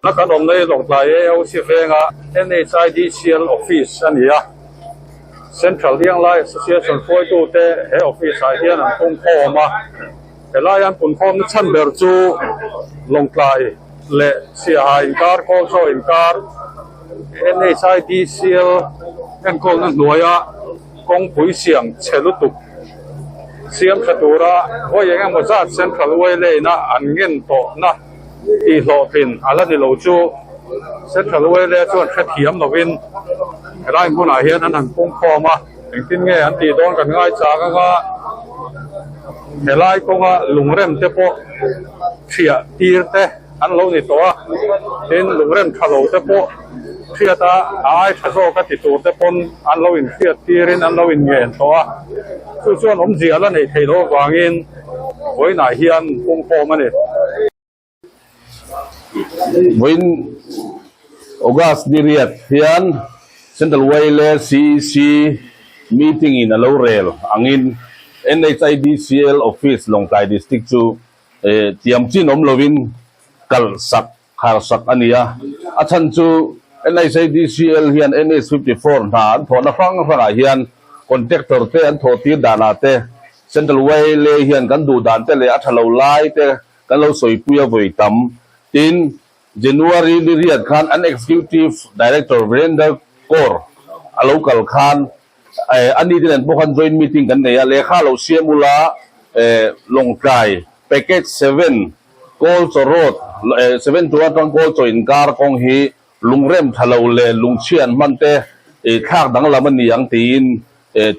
A kan awmna hi Lawngtlai AOC venga NHIDCL office a ni a, Central Lianglai Association hruaitute he office ah hian an pungkhawm a, helai an punkhawmna chhan ber chu Lawngtlai leh Siaha inkar Kawlchaw inkar NHIDCL enkawlna hnuaia kawngpui siam chhe lutuk siam tha tura vawi eng emaw zat Central Uailane-a an ngen tawhna tih hlawhtlin a la ni lo chu Central Uailane chuan hrethiam lovin helai hmunah hian an han pungkhawm a, engtin nge an tih dawn kan ngai chang anga helai kawnga lungrem te pawh thiah tir te an lo ni tawh a, tin lungrem tha lo te pawh hriat a a ai tha zawk a ti tur te pawn an lo inhriat tirin an lo inngen tawh a, chu chuan awmzia la neih theih loh avangin vawiinah hian pungkhawm a ni. Vawiin August ni riat hian Central Wale CEC meeting in a lo rel angin NHIDCL Office Lawngtlai District chu tiam chin awm lovin kalhsak kharsak a ni a. A chhan chu NHIDCL hian NH54 hna an thawhna hrang hrangah hian contractor te an thawh tir danah te Central Wale hian kan duh dan te leh a tha lo lai te kan lo sawipui a vawi tam. Tin, January ni riat khan an Executive Director Virender Kaur a lo kal khan a ni te nen pawh khan joint meeting kan nei a, lehkha lo siam ula Lawngtlai Package 7 Kawlchaw Road 7 to atang Kawlchaw inkar kawng hi lungrem tha lo leh lungchhia an hman te thlak danglam a ni ang tiin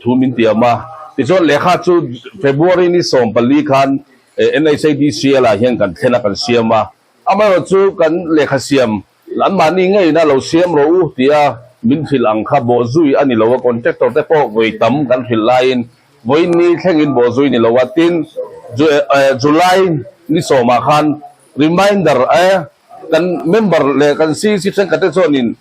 thu min tiam a. Tichuan lehkha chu February ni 14 khan NHADCL ah hian kan thlen a kan siam a. Amaherawh chu kan lehkha siam anmahni ngeina lo siam rawh u tia min hrilh ang kha bawhzui a ni lo a, contractor te pawh vawi tam kan hrilh laiin vawiin ni thlengin bawhzui ni lo a. Tin, July ni 10 ah khan reminder kan member leh kan CEC thenkhat te chuanin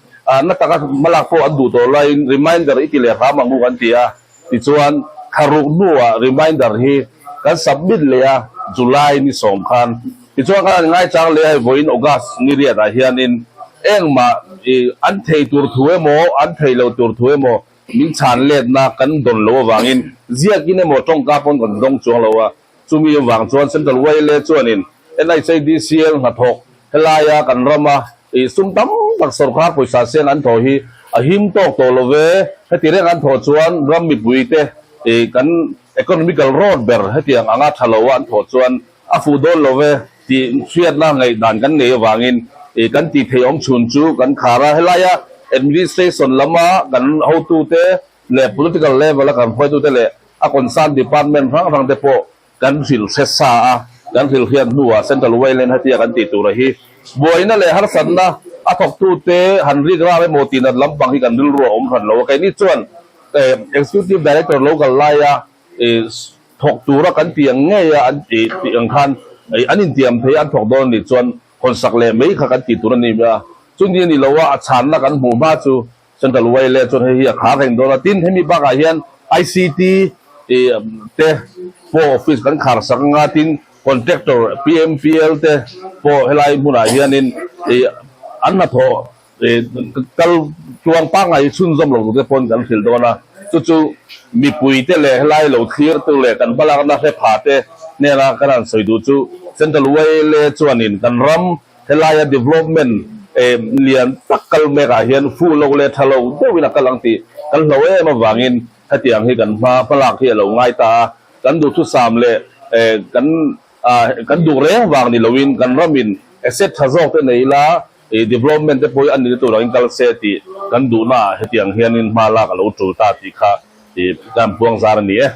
na taka hmalak pawh an duh tawh laiin reminder i ti leh hram ang u kan ti a. Tichuan thlaruk hnuah reminder hi kan submit leh a July ni 10 khan. Tichuan kan han ngaichang leh a hei vawiin August ni riatah hianin engmah i an thei tur thu emaw an thei lo tur thu emaw min chhan letna kan dawn lo avangin ziakin emaw tawngka pawn kan dawng chuang lo a. Chumi avang chuan Central YLA chuanin NHADCL hnathawk helaia kan rama i sum tam tak sorkar pawisa sen an thawh hi a him tawk tawh lo ve. Heti reng an thawh chuan ram mipuite i kan economical road ber hetiang anga tha lo a an thawh chuan a fuh dawn lo ve tih hriatna ngaihdan kan nei avangin i kan tih theih awm chhun chu kan khar a. Helaia administration lama kan hotute leh political level a kan hruaitute leh a concern department hrang hrang te pawh Kan hrilh hre sa a, kan hrilh hriat hnuah Central Wayland hetia kan tih tura hi buaina leh harsatna a thawktute han rik ram emaw tih nat lampang hi kan rilru a awm hran lo a. Keini chuan Executive Director lo kal laia thawk tura kan tih ang ngei a an tih ang khan an intiam thei a, an thawk dawn a nih chuan hawnsak leh mai kha kan tih tur a ni mai a. Chumi a ni lo a, a chhanna kan hmuh hma chu Central Wayland chuan hei hi a khar reng dawn a, tin hemi bakah hian ICT te pawh office kan khar sak anga tin contractor PMPL te pawh helai hmunah hianin an hnathawh kal tluang pangngai chhunzawm lo tur te pawhin kan hrilh dawn a, chu chu mipui te leh helai lo thlir tu leh kan hmalakna hre pha te hnena kan han sawi duh chu Central Wayland chuanin kan ram Helaia development lian tak kal mekah hian fuh lo leh tha lo deuhin a kal ang tih kan hlo em avangin hetiang hi kan hma hmalak hi a lo ngai ta a, kan duhthusam leh kan kan duh reng vang ni loin kan ramin asset tha zawk te nei ila development te pawh hi a nihna tur angin kal se tih kan duhnaah hetiang hianin hma lak a lo tul ta tih kha kan puang zar a ni e.